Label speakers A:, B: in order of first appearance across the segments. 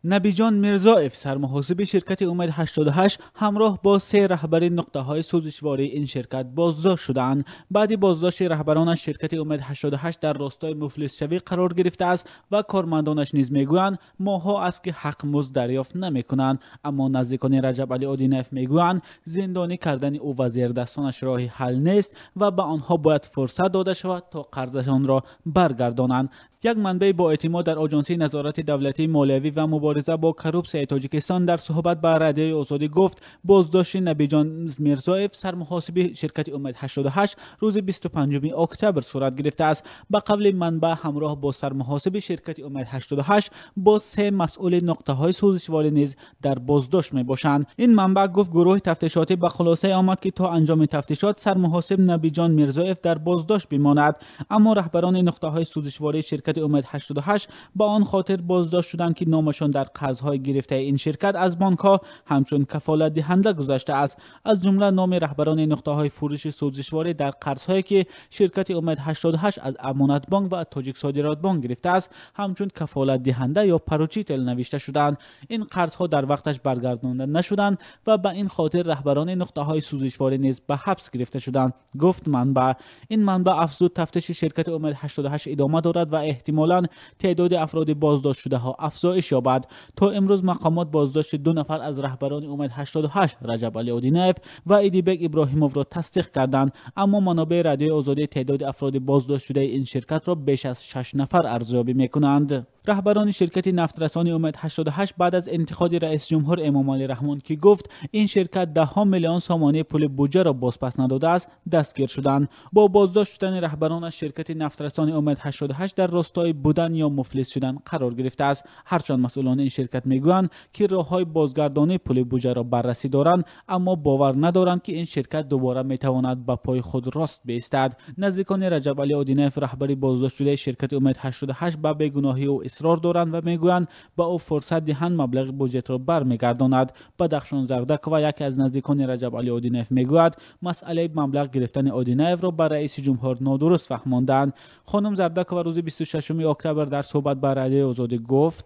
A: Набиҷон Мирзоев, сармуҳосиби ширкати Умед 88, ҳамроҳ бо се раҳбари нуқтаҳои сӯзишвории ин ширкат боздошт шудаанд. Баъди боздошти раҳбаронаш ширкати Умед 88 дар ростои муфлисшавӣ қарор гирифтааст ва кормандонаш низ мегӯянд, моҳҳо аст ки ҳақмузд дарёфт намекунанд. Аммо наздикони Раҷабалӣ Одинаев мегӯянд, зиндонӣ кардани ӯ ва зердастонаш роҳи ҳал нест ва ба онҳо бояд фурсат дода шавад то қарзашонро баргардонанд. Як манбаи боэътимод дар Оҷонсии назорати давлатии молиявӣ ва мубориза бо коррупсияи Тоҷикистон дар суҳбат ба Радиои Озодӣ гуфт, боздошти Набиҷон Мирзоев, сармуҳосиби ширкати Умед 88, рӯзи 25 октябр сурат гирифтааст. Ба қавли манбаъ, ҳамроҳ бо сармуҳосиби ширкати Умед 88 бо се масъули нуқтаҳои сӯзишворӣ низ дар боздошт мебошанд. Ин манбаъ гуфт, гурӯҳи тафтишотӣ ба хулосае омад, ки то анҷоми тафтишот сармуҳосиб Набиҷон Мирзоев дар боздошт бимонад. Аммо раҳбарони нуқтаҳои сӯзишвории ширкати Умед 88 ба он хотир боздошт шуданд, ки номашон дар қарзҳои гирифтаи ин ширкат аз бонкҳо ҳамчун кафолатдиҳанда гузаштааст. Аз ҷумла номи раҳбарони нуқтаҳои фурӯши сӯзишворӣ дар қарзҳое ки ширкати Умед 88 аз Амонатбонк ва Тоҷиксодиротбонк гирифтааст, ҳамчун кафолатдиҳанда ё поручител навишта шуданд. Ин қарзҳо дар вақташ баргардонда нашуданд ва ба ин хотир раҳбарони нуқтаҳои сӯзишворӣ низ ба ҳабс гирифта шуданд, гуфт манбаъ. Ин манбаъ афзуд, тафтиши ширкати Умед 88 идома дорад ва эҳтимолан теъдоди афроди боздоштшудаҳо афзоиш ёбад. То имрӯз мақомот боздошти ду нафар аз раҳбарони Умед 88, Раҷабалӣ Одинаев ва Идибек Иброҳимовро тасдиқ карданд. Аммо манобеи Радиои Озодӣ теъдоди афроди боздоштшудаи ин ширкатро беш аз 6 нафар арзёбӣ мекунанд. Раҳбарони ширкати нафтрасони Умед 88 баъд аз интиқоди раисҷумҳур Эмомалӣ Раҳмон, ки гуфт ин ширкат даҳҳо миллион сомонии пули буҷаро бозпас надодааст, дастгир шуданд. Бо боздошт шудани раҳбаронаш ширкати нафтрасони Умед 88 дар ростои будан ё муфлис шудан қарор гирифтааст. Ҳарчанд масъулони ин ширкат мегӯянд, ки роҳҳои бозгардонии пули буҷаро баррасӣ доранд, аммо бовар надоранд, ки ин ширкат дубора метавонад ба пои худ рост биистад. Наздикони Раҷабалӣ Одинаев, раҳбари боздоштшудаи ширкати Умед 88, ба бегуноҳии ӯ исрор доранд ва мегӯянд, ба ӯ фурсат диҳанд, маблағи буҷетро бармегардонад. Бадахшон Зардакова, яке аз наздикони Раҷабалӣ Одинаев, мегӯяд, масъалаи маблағ гирифтани Одинаевро ба раиси ҷумҳур нодуруст фаҳмонданд. Хонум Зардакова рӯзи 26 октябр дар суҳбат ба Радиои Озодӣ гуфт: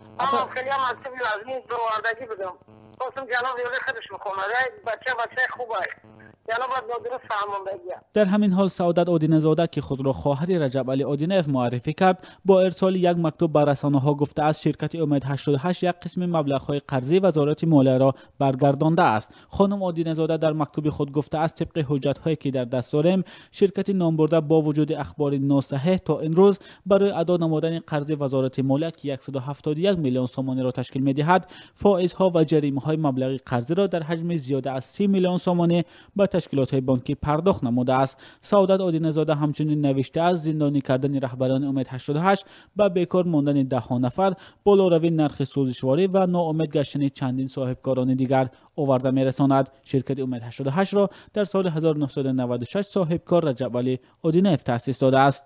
A: Дар ҳамин ҳол Саодат Одиназода, ки худро хоҳари Раҷабалӣ Одинаев муаррифӣ кард, бо ирсоли як мактуб ба расонаҳо гуфтааст, ширкати Умед 88 як қисми маблағҳои қарзии Вазорати молияро баргардондааст. Хонум Одиназода дар мактуби худ гуфтааст, тибқи ҳуҷҷатҳое ки дар даст дорем, ширкати номбурда бо вуҷуди ахбори носаҳеҳ то ин рӯз барои адо намудани қарзи Вазорати молия, ки 171 миллион сомониро ташкил медиҳад, фоизҳо ва ҷаримаҳои маблағи қарзиро дар ҳаҷми зиёда аз 30 миллион сомонӣ ба ташкилотҳои бонкӣ пардохт намудааст. Саодат Одиназода ҳамчунин навиштааст, зиндонӣ кардани раҳбарони Умед 88 ба бекор мондани даҳҳо нафар, болоравии нархи сӯзишворӣ ва ноумед гаштани чандин соҳибкорони дигар оварда мерасонад. Ширкати Умед 88-ро дар соли 1996 соҳибкор Раҷабалӣ Одинаев таъсис додааст.